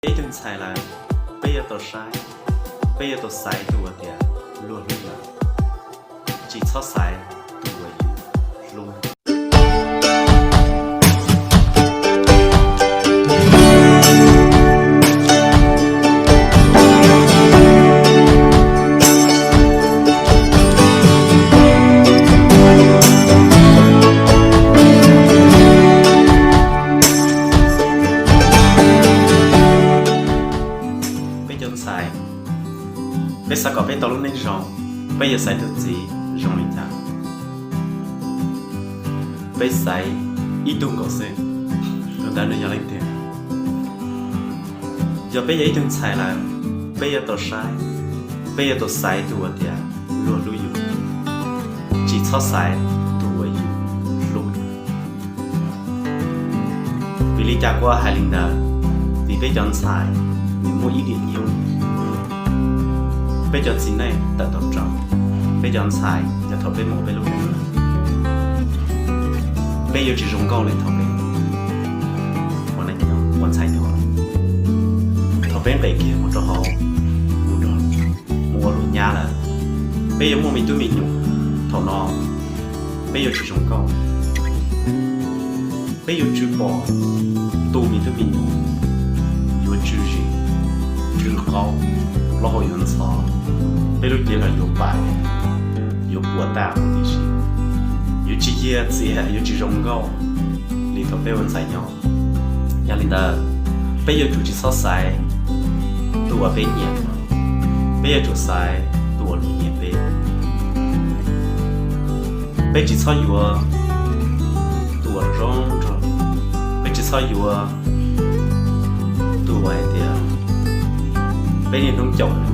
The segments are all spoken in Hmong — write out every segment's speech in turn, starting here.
Ib tug ntxhais lawm, peb yuav tau saib, peb yuav tau xaiv tus uas tias luag hlub yus, tsis txhob xaiv tus uas yus hlub. Peb cov ntxhais, peb xav kom peb tau lub neej zoo, peb yuav xaiv tus txiv zoo li cas? Peb xaiv ib tug nkaus xwb, tus ntawd nws yog leej twg? Yog peb yog ib tug ntxhais lawm, peb yuav tau saib, peb yuav tau xaiv tus uas tias luag hlub yus, tsis txhob xaiv tus uas yus hlub. Vim li cas kuv hais li ntawd? Vim peb cov ntxhais nws muaj ib diam nyuj, peb cov txiv neej tawm tau rau. Peb cov ntxhais yog thaum peb mus peb lub neej, peb yuav tsis zoo nkauj li thaum peb ua ntxhais nyob. Thaum peb nqes kiag mus rau hauv, mus ua luam nyab lawm, peb yuav muaj me tub me nyuam, thaum no peb yuav tsis zoo nkauj. Peb yuav tsum pom tus me tub me nyuam yuav tsw zis, tsw qaub, plaub hau yuav ntxhov, peb lub cev los yuav pais, yuav puas tag huv tib si, yuav tsis yiag txias, yuav tsis zoo nkauj li thaum peb ua ntxhais nyob. Yog li ntawd, peb yuav tsum tsis txhob xaiv tus uas peb nyiam, peb yuav tsum xaiv tus uas nws nyiam peb. Peb tsis txhob yuav tus uas zoo nraug, peb tsis txhob yuav tus uas hais tias peb niaj hnub caum nws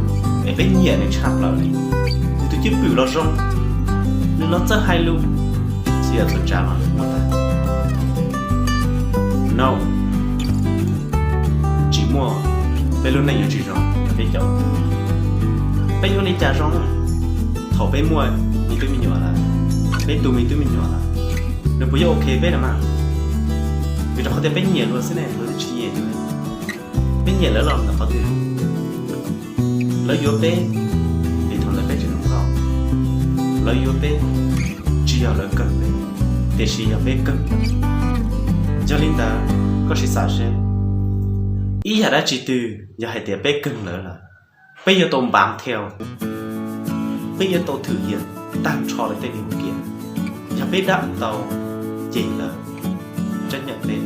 es peb nyiam nws tshaj plaws li. Nws tus cwj pwm los zoo, nws los txawj hais lus, txhua yam txhua tsav los nws muaj tag. No, tsis muaj, peb lub neej yuav tsis zoo yog peb caum. Peb yuav ua li cas zoo? Thaum peb muaj me tub me nyuam lawm, peb tu me tub me nyuam lawm, nws puas yuav ok peb na mas? Vim rau qhov tias peb nyiam luag xwb ne, luag twb tsis nyiam yus. Peb nyiam lawv los ntawm qhov twg? Lawv yuav peb vim thaum ntawd peb tseem zoo nkauj. Lawv yuav peb tsis yog lawv kawg peb, tiam sis yog peb kawg lawv. Yog li ntawd, koj sim xav seb, ib yam dab tsi twg yog hais tias peb kawg lawv lawm, peb yuav tau npav thiab, peb yuav tau thwm hiam tag nrho lawv tej me hom kiam. Yog peb dab tau, ces lawv tseeb nyam peb.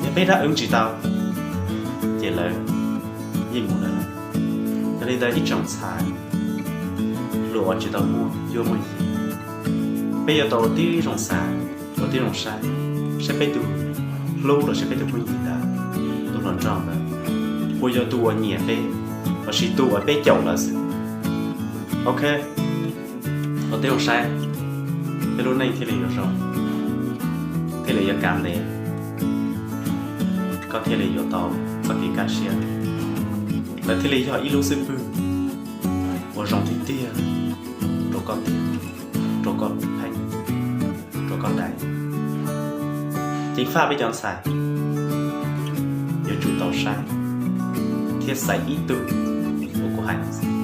Yog peb dab tsis tau, ces lawv yeej mus lawv. Yog li ntawd ib tsoom ntxhais, luag uas tsis tau muaj yuav muaj yig, peb yuav tau tib zoo xav, ua tib zoo saib, saib peb tus hlub los sis peb tus phooj ywg ntawd, tus hluas nraug ntawd, puas yog tus uas nyiam peb, los sis tus uas peb caum lawm xwb. Ok, ua tib zoo saib, peb lub neej thiaj li yuav zoo, thiaj li yuav kav ntev, koj thiaj li yuav tau txoj kev kaj siab, lawv thiaj li yog ib lub xib hwb uas zoo tiag tiag rau koj tiag, rau koj pheej, rau koj dais. Ceev faj peb cov ntxhais yuav tsum tau saib thiab xaiv ib tug uas kuv hais no xwb.